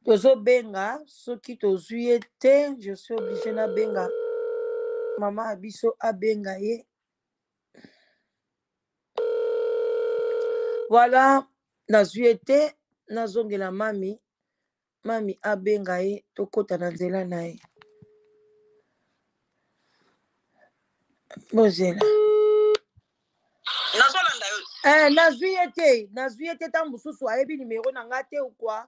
Tozobenga soki tozwi ye te, je suis obligé nabenga mama ya biso abenga ye. Voilà, nazwi ye te, nazongela mami, mami abenga ye tokota na nzela na ye. Bozela. Nazolanda yo. Eh, nazwi ye te, nazwi ye te, ntango mosusu ayebi nimero na nga te ou quoi.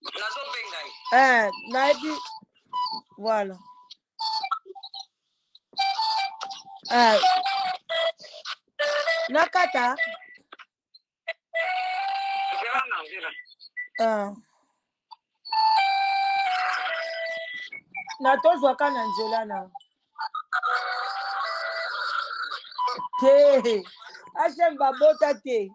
Nazobenga ye. Eh, nayebi. Voilà. Eh, nakata. Zela na nzela. Ah. Na tozwaka na nzela na. Te. HM babota te.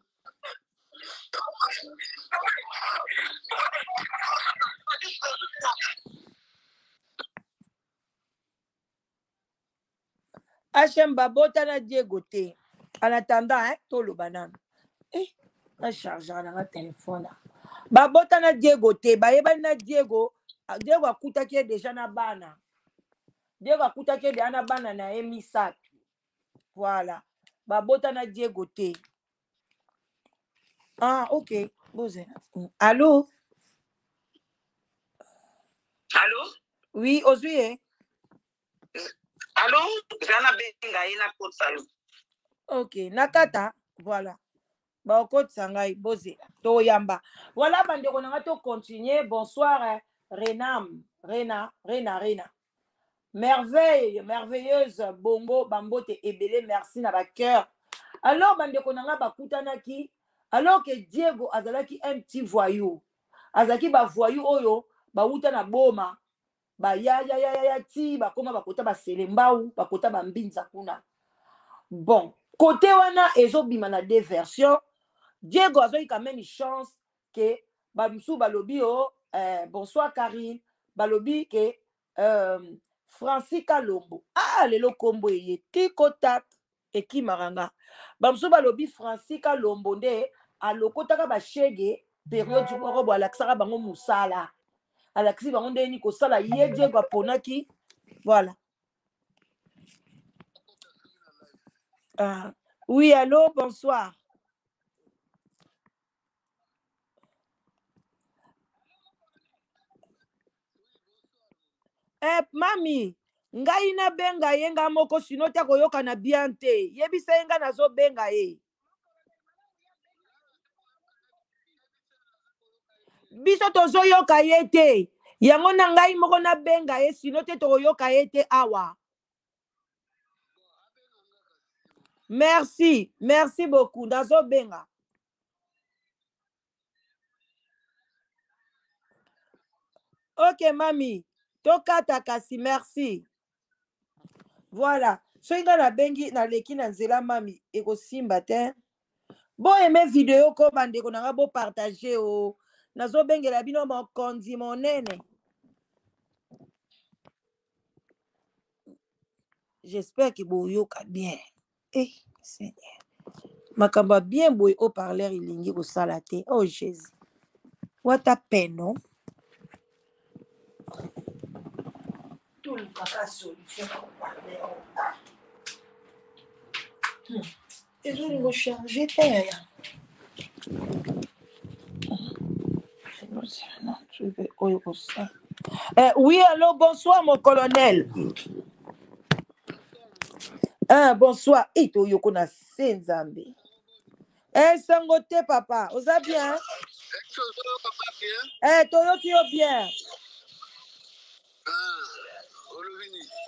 HM babota na Diego te. En attendant, hein, toloba nanu. Eh, na chargeur na nga téléphone. Babota na Diego te, bayebani na Diego. Diego akutaki ye déjà na bana. Diego akutaki ye déjà na bana na ye misato. Voilà. Babota na Diego te. Ah, ok. Bozela. Allô? Allô? Oui, ozwi ye? Allô? Zela nabenga ye nakotisa yo. Ok, nakata. Voilà. Bakotisa ngai, bozela. Toyamba. Voilà bandeko na nga to continuer. Bonsoir Renam, Rena, Rena, Rena. Merveille, merveilleuse bongo bambote ebele merci na ba cœur. Alors bandeko na nga bakutanaki alors que Diego azalaki un petit voyou. Azalaki ba voyou oyo bawuta na boma ba ya ya ya ya ti bakoma bakota ba selembau bakota ba mbinza kuna. Bon, côté wana ezobima na deux versions. Diego azwaki quand même chance que ba misusu balobi oh, bonsoir Karine, balobi que Francis Kalombo, ah lelo kombo eye tiko tak ekimaka nga. Ba misusu balobi Francis Kalombo nde alokotaka ba shege période moko bo alakisaka bango musala. Alakisi bango ndenge nini kosala ye Diego aponaki. Voilà. Ah, oui, allô, bonsoir. Eh, mami, ngai nabenga ye nga moko sino te akoyokana bien te. Yebisa ye nga nazobenga ye. Biso tozoyoka ye te. Yango na ngai moko nabenga ye sino te tokoyoka ye te awa. Merci, merci beaucoup. Nazobenga. Ok mami, tokata kasi merci. Voilà. Soki nga nabengi naleki na nzela mami ekosimba te. Bo aime video ko bandeko na nga bo partager o. Nazobengela bino mokonzi monene. J'espère que boyoka bien. Eh, Seigneur. Makambo ya bien boye haut parleur elingi kosala te. Oh Jésus. Wata peno. Tolukaka solution na haut-parleur. Ezolingo charge te yaya. Oyo kosala. Eh, oui, allô, bonsoir mon colonel. Ah, bonsoir. Eh, toyoko na se Nzambe. Eh, sango te papa, oza bien? Eh, toyoki yo bien.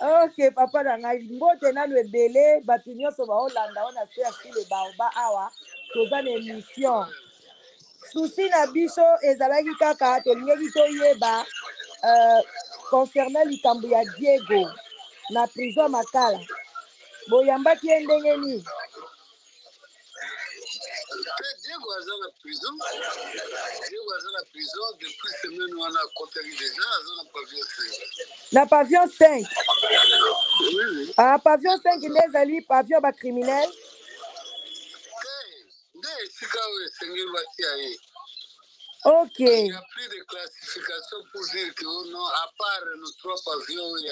Ok, papa na ngai, mbote nanu ebele, bato nyonso baolanda wana se ya sous le baoba awa, toza na émission. Souci na biso ezalaki kaka tolingaki toyeba concernant likambo ya Diego na prison Makala. Boyambaki ye ndenge nini? Diego aza na prison. Diego aza na prison depuis semaine wana akotaki déjà, aza na pavillon 5. Na pavillon 5? Oui, oui. Ah, pavillon 5 nde ezali pavillon ba criminel? Te, nde Nde esika oyo esengeli batia ye. Ok. Il n'y a plus de classification pour dire que oh non, à part nos trois pavillons, il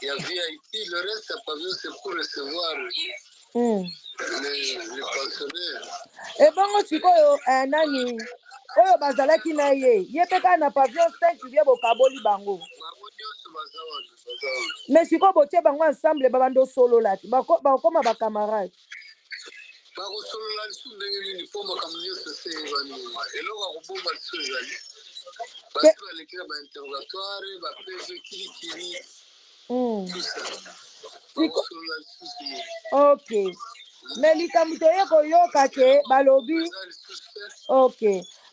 y a VIP, le reste ya pavillon c'est pour recevoir les pensionnaires. Ebongo sikoyo eh, nani oyo bazalaki na ye, ye mpe kaka na pavillon 5 bie bokaboli bango? Bango nyonso baza wana, baza wana. Mais sikoyo botie bango ensemble, babanda osolola te, bakokoma bacamarade? Bakosolola lisusu ndenge nini, mpo makambo nyonso se eyebani? Eloko ya kobomba lisusu ezali? Basi baleki na bainterrogatoire, baPV kilikili, tout ça. Bakosolola lisusu nini? Ok, mais likambo toye koyoka ke balobi eza lisusu te. Ok,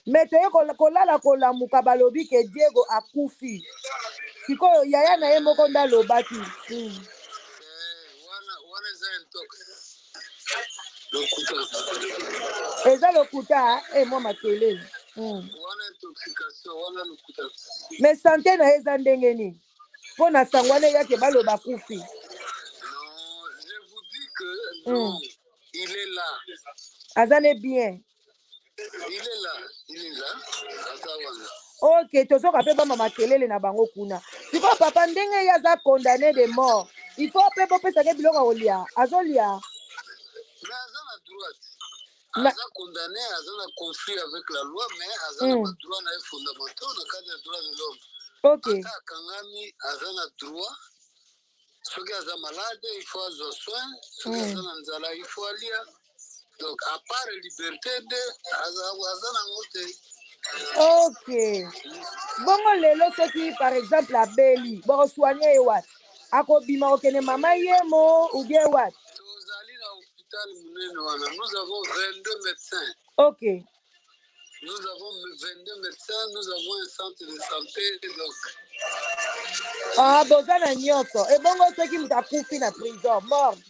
mais toye kolala kolamuka, balobi ke Diego akufi. Sikoyo yaya na ye moko nde alobaki. Eh, wana eza intox, lokuta. Eza lokuta e mwa makelele. Wana intoxication, wana lokuta. Mais santé na ye eza ndenge nini? Mpo na sango wana eyake, baloba akufi. Non, je vous dis que non, il est là. Aza ne bien? Il est là, il est là, aza wana. Ok, tozoka mpe bama makelele na bango kuna. Sikoyo papa, ndenge ye aza condamné de mort, il faut mpe bopesaka biloko ya kolia, azolia? Mais aza na droit. Na Aza condamné, aza na conflit avec la loi, mais aza na badroit na ye fondamentaux na kati ya droit de l'homme. Ata akangami, aza na droit. Soki aza malade, il faut azwa soin. Soki aza na nzala, il faut alia. Donc à part liberté nde aza nango te. Ok, bongo lelo soki par exemple abeli, bokosoigne ye wapi? Akobima kokende Mama Yemo ou bien wapi? Tozali na hôpital monene wana, nous avons 22 médecins. Nous avons 22 médecins, nous avons un centre de santé, donc Ah, boza na nyonso. Ebongo soki moto akufi na prison, morgue?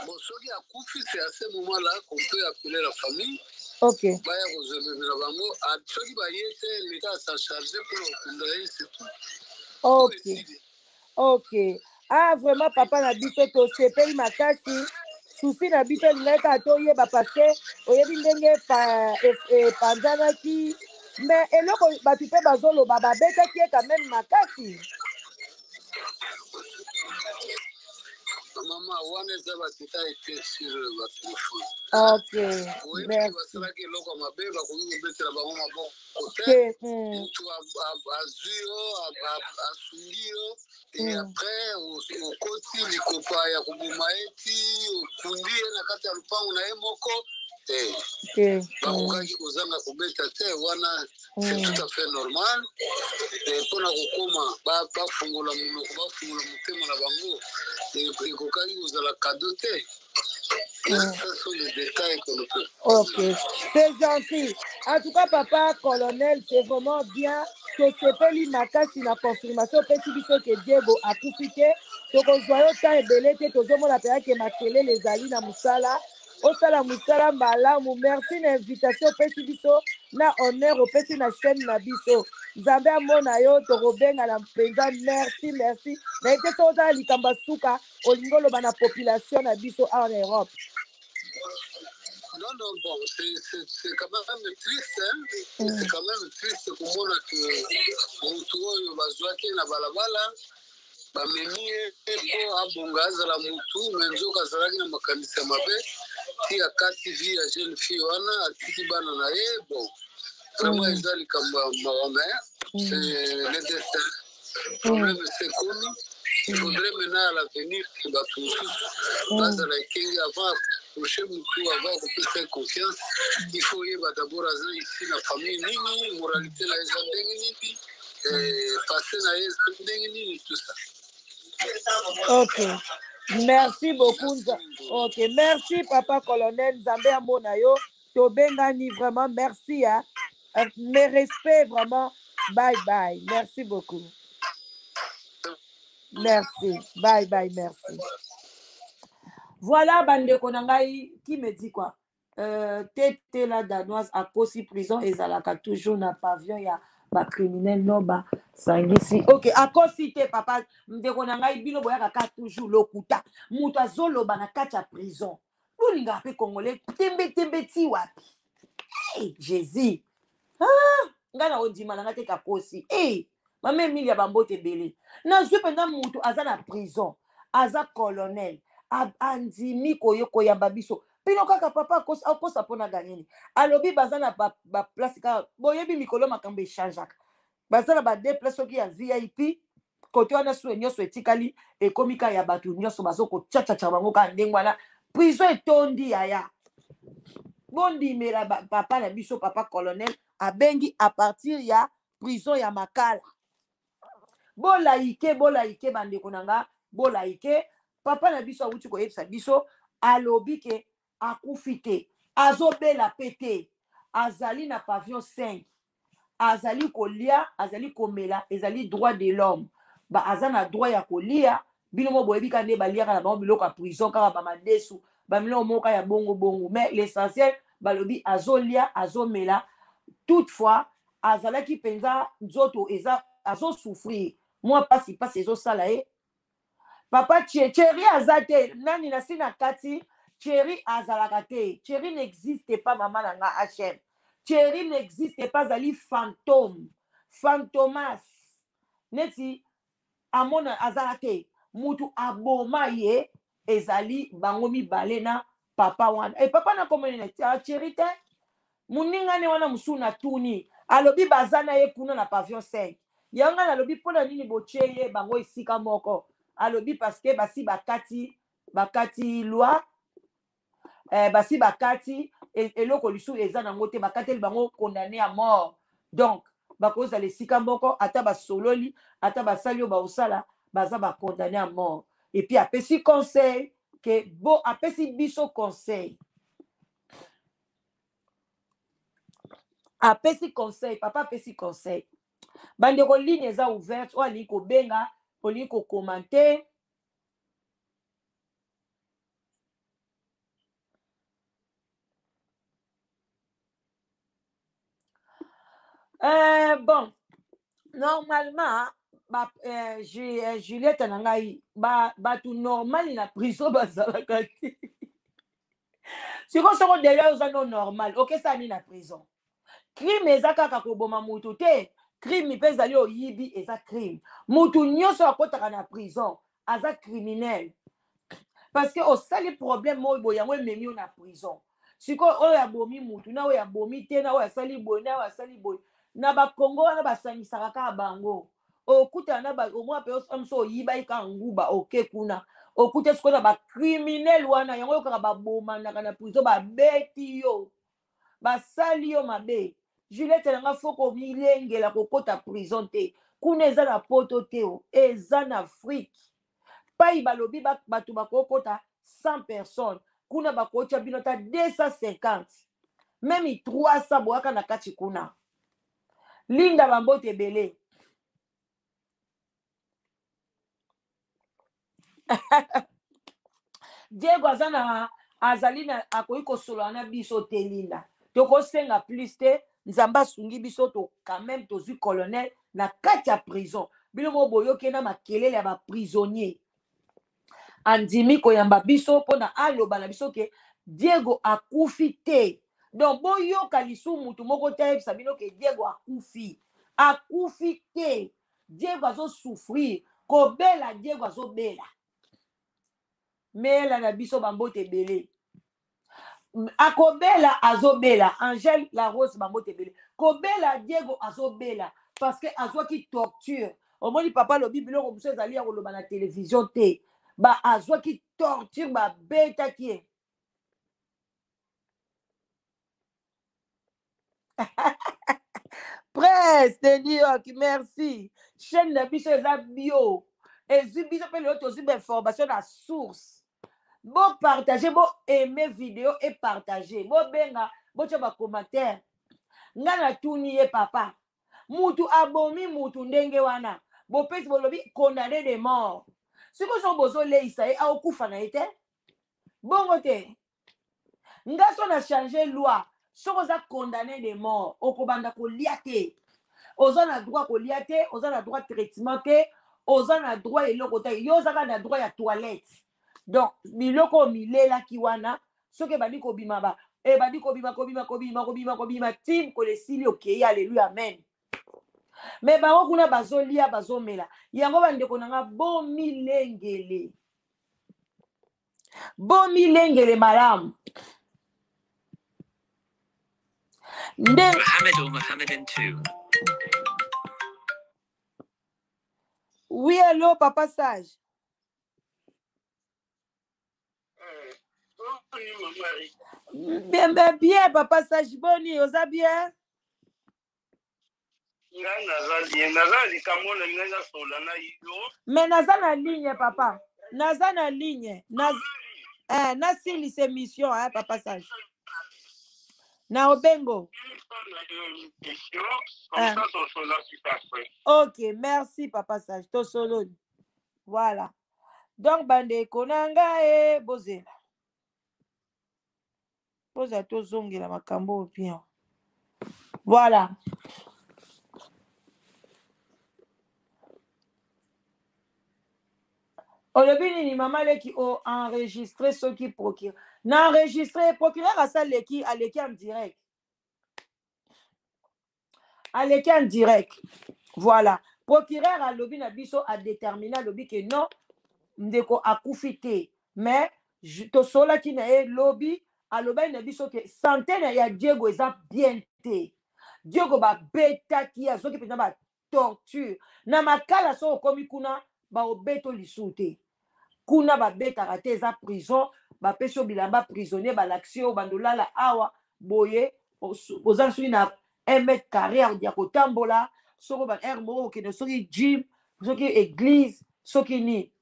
Bon, soki akufi, c'est à ce moment là qu'on peut appeler la famille, baya kozwememela bango. Ah, soki baye te, l'État s'en charge mpona kokunda ye, c'est tout. Ok, ah, vraiment papa na biso, tosepeli makasi. Souci na biso elingaki kaka toyeba, parce que oyebi ndenge epanzanaki. Mais eloko bato mpe bazoloba, babetaki ye quand même makasi. Mama, wana eza badétail te sur batelefone. Ok. Oyebi, Merci. basalaki eloko ya mabe, bakoki kobetela bango maboko te. Te. Mutu azwi yo, asungi yo, et après okoti likopa ya koboma ye, ti okundi ye na kati ya lupango na ye moko te. Te. Bakokaki kozanga kobeta te wana, c'est tout à fait normal. Mpona kokoma bafungola monoko, bafungola motema na bango, ekokaki kozala cadeau te. Ça sont des détails qu'on ne peut Ok, c'est gentil. En tout cas, papa colonel, c'est vraiment bien. Tosepeli makasi na confirmation opesi biso ke Diego akufi te. Tokozwa yo temps ebele te, tozomona mpenza ke makelele ezali na mosala. Osala mosala malamu. Merci na invitation opesi biso, na honneur opesi na chaîne na biso. Nzambe amona yo, tokobengana mpenza. Merci, merci. Nayebi te soki ozala likambo ya suka olingi oloba na population na biso awa na Europe. Non, non, bon, c'est quand même triste, hein? C'est quand même triste komona ke motu oyo bazwaki na balabala, bamemi ye mpo abonga, azala motu, mais nzoka azalaki na makanisi ya mabe, ti akati vie ya jeune fille wana, atiki bana na ye. Bon, vraiment eza likambo ya mawa, mais c'est le destin. Problème c'est komi, il faudrait maintenant à l'avenir que bato mosusu bazala ekenge avant approche motu, avant kopesa ye confiance. Il faut oyeba d'abord aza ici na famille nini, moralité na ye eza ndenge nini, passé na ye eza ndenge nini, tout ça. Ok, merci beaucoup. Ok, merci papa colonel. Nzambe amona yo, tobengani vraiment. Merci, hein? Mes respects vraiment. Bye bye, merci beaucoup, merci, bye bye, merci. Voilà, bandeko na ngai, qui me dit quoi? Tete la Danoise akosi, prison ezalaka toujours na pavillon ya Bacriminel no basangisi. Ok, akosi te papa, ndeko na ngai, bino boyaka kaka toujours lokuta. Moto azoloba na kati ya prison, bolingaka mpe congolais tembe tembe ti wapi? Hey, Jésus, ah, ngai na ondima na ngai te kakosi. Hey, mama Emilia, bambote ebele. Nazwi mpenza moto aza na prison, aza colonel, andimi koyamba biso. Bino kaka papa akosa mpo na ganyeni. Alobi baza na baplace kaka, boyebi mikolo makambo echangeaka, baza na ba deux place soki ya VIP kote wana, suwe nyonso etikali ekomi kaka ya bato nyonso, bazokochachacha bango kaka ndenge wana. Prison etondi yaya. Bondimela papa na biso, papa colonel abengi à partir ya prison ya Makala. Bolaike, bolaike bandeko na nga, bolaike. Papa na biso awuti koyebisa biso, alobi ke akufi te, azobela pe te, azali na pavillon 5, azali kolia, azali komela, ezali droit de l'homme, ba aza na droit ya kolia. Bino mo boyebi kaka nde baliaka na bango biloko ya prison, kaka bamadesu, bamiloko moko ya bongo bongo, mais l'essentiel balobi azolia, azomela. Toutefois azalaki mpenza nzoto eza azosouffrir mwa pasi pasi ezosala ye. Papa Thierry aza te, nani na si na kati. Thierry azalaka te, Thierry n'existe pas. Mama na nga HM, Thierry n'existe pas, azali fantôme, fantomas neti amona azala te. Mutu aboma ye ezali bango mibale na papa wana. E papa na komoni na Thierry te, moningane wana mosusu natuni, alobi baza na ye kuna na pavillon 5. Yango ngai nalobi mpona nini botie ye bango esika moko? Alobi parce que basi bakati, bakati loi, basi bakati eloko lisusu eza nango te, bakateli bango condamné à mort. Donc bakozala esika moko, ata basololi, ata basali oyo baosala, baza bacondamné à mort. Et puis apesi conseil ke bo apesi biso conseil, apesi conseil, papa apesi conseil. Bandeko, ligne eza ouverte, oyo alingi kobenga, olingi kokomante. Bon, normalement ba, Juliette na ngai, bato normal na prison bazalaka te. Sikoyo soko deja oza no normal, okesala nini na prison? Crime eza kaka koboma mutu te, crime mpe ezali oyibi, eza crime. Mutu nyonso akotaka na prison aza criminel, parce que osali problème oyo boye, yango ememi yo na prison. Sikoyo oyo abomi mutu na oyo abomi te, na oyo asali boye na oyo asali boye, na bakongo wana basangisaka kaka bango. Okutana na omwa mpe moso oyibaki kaka nguba, oke kuna okuta sikoyo na bacriminel wana. Yango oyo kaka babomanaka na prison, babeti yo, basali yo mabe. Juliette na nga, fo komilengela kokota prison te. Kuna eza na poto te, o eza na Afrique. Pai balobi bato bakokota 100 personnes, kuna bakotya bino ata 250, meme 300, boyaka na kati kuna. Linda, bambote ebele. Diego aza na azali na akoki kosolola na biso te. Linda, tokosenga plus te. Nzambe asungi biso, to quand même tozwi colonel na kati ya prison. Bino moko boyoki na makelele ya baprisonnier. Andimi koyamba biso mpona aloba na biso ke Diego akufi te. Donc boyoka lisusu mutu moko te ayebisa bino ke Diego akufi. Akufi te, Diego azosouffrir kobela, Diego azobela. Mela na biso, bambote ebele. Akobela, azobela. Angèle La Rose, bambote ebele. Kobela, Diego azobela parce que azwaki torture. Omoni, papa alobi biloko mosusu ezali ya koloba na télévision te. Ba azwaki torture, babetaki ye. Presse de New York, merci. Chaîne na biso eza bio, ezwi biso mpe lelo tozwi bainformation na source. Bopartage, boaime video e partage, bobenga, botya bacommentaire. Ngai natuni ye papa, mutu abomi mutu ndenge wana, bopesi bolobi condamné de mort, sikoyo soko bozoleisa ye, akokufa na ye te? Bongo te. Nga so na change loi, soki oza condamné de mort, okobanda kolia te. Oza na droit kolia te, oza na droit traitement te, oza na droit eloko te, yo ozaka na droit ya toilette. Donc biloko oyo milelaki wana soki ebandi kobima ba ebandi kobima kobima kobima kobima kobima ti mokolo esili okei, aleluya, amen. Me bango kuna bazolia bazomela yango. Bandeko na nga, bomilengele, bomilengele malamu nde. Oui, allo, papa Sage. Bien, bien, bien, papa Sage, boni, oza bien? Ngai naza bien, naza na likambo nalingai nasola na yo. Mais naza na ligne, papa, naza na ligne na, nasilisa émission, papa Sage, na obengo. Comme ça tosola tout après. Ok, merci papa Sage, tosololi. Voilà, donc bandeko na ngai, bozela, bozela, tozongela makambo oyo bien. Voilà. Olobi nini, mama leki? O enregistre soki procureur na enregistre, procureur asaleki, aleki en direct, aleki en direct. Voilà, procureur alobi na biso, adétermine, alobi ke non, ndeko akufi te. Mais tosolaki na ye lobi, alobaki na biso ke santé na ya Diego eza bien te. Diego babetaki, azwaki mpenza batorture na Makala. Soki okomi kuna, baobeto lisusu te. Kuna babetaka te, eza prison. Bapesi yo bilamba prisonnier, balakisi yo bandolala awa boye, oza soki na 1 mètre carré ya kotambola, soko ba heure moko okende soki gym, soki église, soki nini.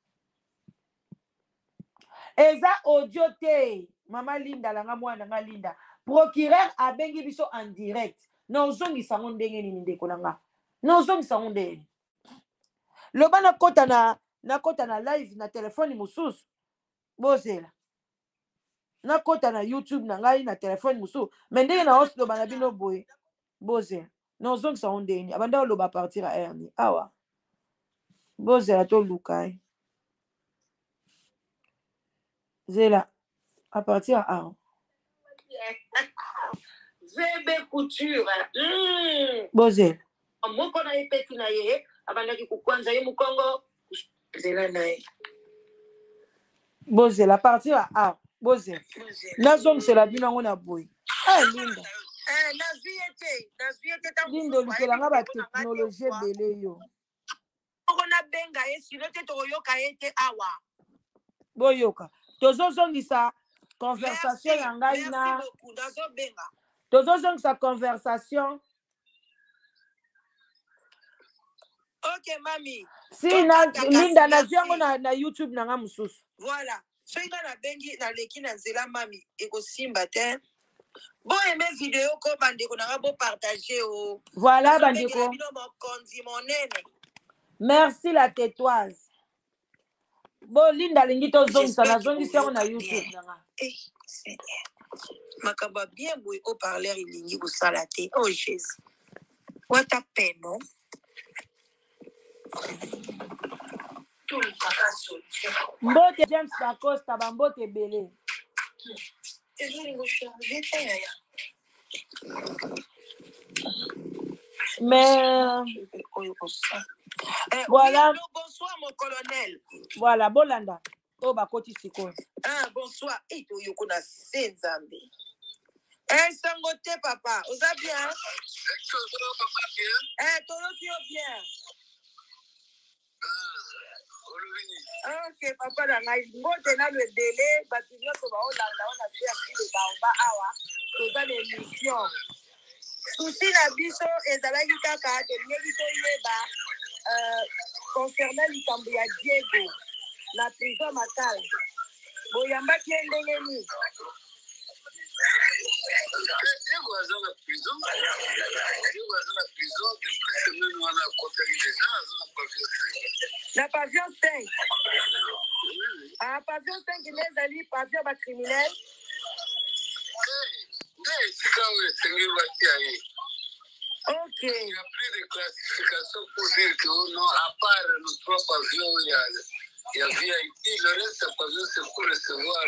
Eza audio te, mama Linda. Langa mwana nga Linda, procureur abengi biso en direct. Na ozongisa yango ndenge nini, ndeko na nga? Na ozongisa yango ndenge nini? Loba nakota na nakota na live na telefone mosusu. Bozela, nakota na YouTube na ngai na telefone mosusu. Me ndenge na osloba na bino boye, bozela, na ozongisa yango ndenge nini? Abanda oloba partir ya heure awa. Bozela, toluka ye. Zela, à partir ya awa. VB Couture. Bozela. Moko na ye peti na ye abandaki kokwanza ye mokongo, nzela na ye. Bozela, à partir ya awa. Bozela, nazongisela bino yango na boye. Eh, Linda. Nazwi ye te, nazwi ye te ntango Linda, mosusu olukelanga ayebi ndeko na nga te. batechnologie ebele yo. Moko nabenga ye, sino te tokoyoka ye te awa. Boyoka, tozozongisa conversation Merci. ya ngai Merci na beaucoup, nazobenga. Tozozongisa conversation. Ok mami. Si na Tokata kasi, Linda, nazwi yango merci. na YouTube na nga mosusu. Voilà, soki nga nabengi, naleki na nzela, mami, ekosimba te. Boaime video ko, bandeko na nga, bopartage o. Voilà. Nazobengela Bandeko, bino mokonzi monene. Merci la tetoise. Bo Linda alingi tozongisa. J'espère ke Nazongisi yango na boyoka YouTube bien. na nga. Eh, Seigneur, makambo ya bien boye, haut-parleur elingi kosala te. Oh Jésus, wata peno, tolukaka solution. Mbote James Dacosta, bambote ebele. Ezolingo charge te, yaya. Mais oyo kosala. Eh, oui. Voilà. Allo, bonsoir mon colonel. Voilà, bolanda oyo bakoti sikoyo. Ah, bonsoir. E toyoko na se Nzambe. Eh, sango te papa, oza bien? Eh, toyoki yo bien. Ok papa na ngai, mbote nano ebele. Bato nyonso baolanda wana se ya sile baoba awa, toza na émission. Souci na biso ezalaki kaka tolingaki toyeba concernant likambo ya Diego na prison Makala. Boyambaki ye ndenge nini? Diego aza na prison, Diego aza na prison depuis semaine wana. Akotaki déjà, aza na pavillon 5. Na pavillon 5? Ah, pavillon 5 nde ezali pavillon bacriminel? Nde esika oyo esengeli batia ye. Ok. Il n'y a plus de classification pour dire que oh non, à part nos trois pavillons, il y a VIP, le reste ya pavillon, c'est pour recevoir.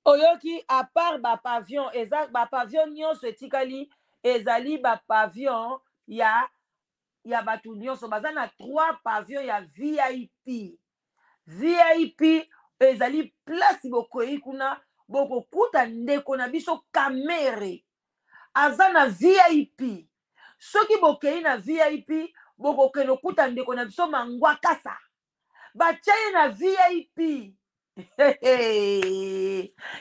Oyoki, à part bapavillon, eza bapavillon nyonso etikali ezali bapavillon ya bato nyonso. Baza na trois pavillon ya VIP. VIP ezali place bokoyi kuna, bokokuta ndeko na biso Kamerhe aza na VIP. Soki bokei na VIP, bokokende okuta ndeko na biso Mangwakasa, batia ye na VIP.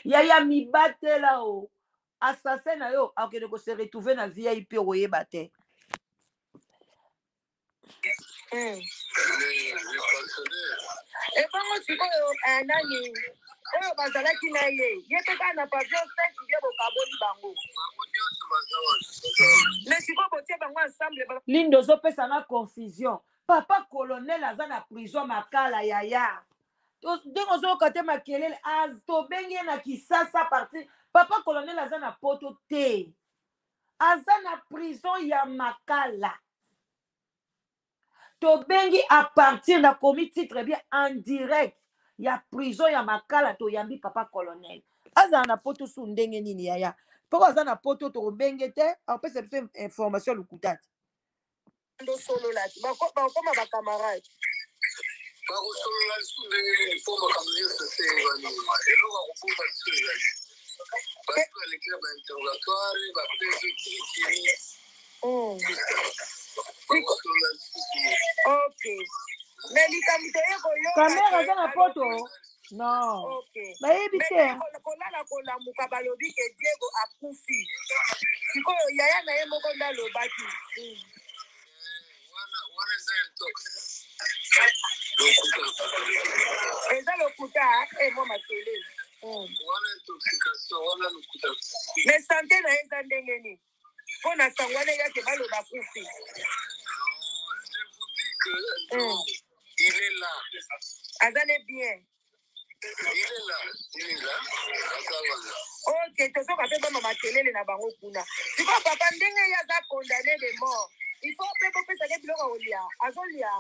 Yaya, mibatela o assassin na yo akende kose retrouver na VIP, okoyeba te. Les pensionnaires. Ebongo sikoyo nani oyo bazalaki na ye, ye mpe kaka na pavillon 5 bie, bokaboli bango? Bango nyonso baza wana, baza wana. Mais sikoyo botie bango ensemble Lindo, ozopesanga confusion. Papa colonel aza na prison Makala. Yaya, ndenge ozoyoka te makelele, tobengi ye na Kisasa parti. Papa colonel aza na Poto te, aza na prison ya Makala. Tobengi à partir, nakomi titre bien, en direct ya prison ya Makala. Toyambi papa colonel. Azala na Poto su ndenge nini, yaya? Mpo aza na Poto, tokobenge te, apesa biso information lokuta te. Ndosolola ti bakoma bacamarade. Bakosolola lisusu ndenge nini? Mpo makambo nyonso se eyebani, eloko ya kobomba lisusu ezali. Bato baleki na bainterrogatoire, bapese kirikiri. Bakosolola lisusu. Ok, mais likambo toye koyoka Kamerhe ke aza na balobi Poto non. Ok. Bayebi mais te. Kolala kolamuka, balobi ke Diego akufi. Sikoyo yaya na ye moko nde alobaki. Wana eza intox, lokuta. Eza lokuta e mwa makelele. Wana intoxication, wana lokuta. Mais santé na ye eza ndenge nini? Mpo na sango wana eyake, baloba akufi. Non, je vous dis que non, il est là. Aza ne bien? Il est là, il est là, aza wana. Ok, tozoka mpe bama makelele na bango kuna. Sikoyo papa, ndenge ye aza condamné de mort, il faut mpe bopesaka biloko ya kolia, azolia?